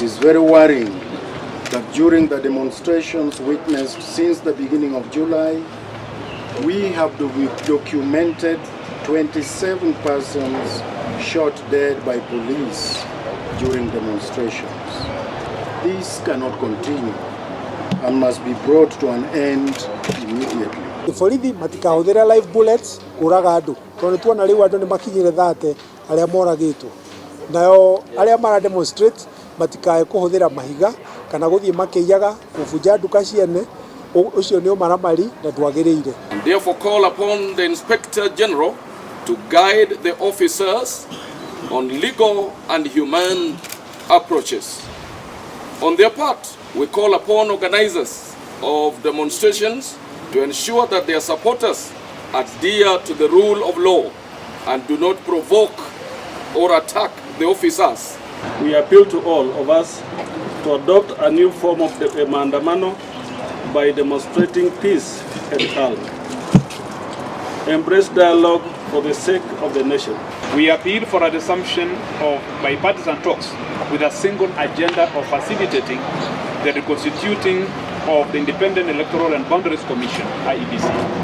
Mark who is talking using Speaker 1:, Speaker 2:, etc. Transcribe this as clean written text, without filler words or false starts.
Speaker 1: It is very worrying that during the demonstrations witnessed since the beginning of July, we have documented 27 persons shot dead by police during demonstrations. This cannot continue and must be brought to an end immediately.
Speaker 2: Borithi matikahũthĩre live bullets kũraga andũ tondũ tuona rĩu andũ nĩ makinyire 30 arĩa moragĩtwo. Nayo arĩa mara demonstrate matikae kũhũthĩra mahiga kana gũthiĩ makĩiyaga, kũbunja nduka ciene, ũcio nĩ ũmaramari na ndwagĩrĩire.
Speaker 3: And therefore call upon the Inspector General to guide the officers on legal and humane approaches. On their part, we call upon organizers of demonstrations to ensure that their supporters adhere to the rule of law and do not provoke or attack the officers.
Speaker 4: We appeal to all of us to adopt a new form of the maandamano by demonstrating peace and calm. Embrace dialogue for the sake of the nation.
Speaker 5: We appeal for a resumption of bipartisan talks with a single agenda of facilitating the reconstituting of the Independent Electoral and Boundaries Commission, IEBC.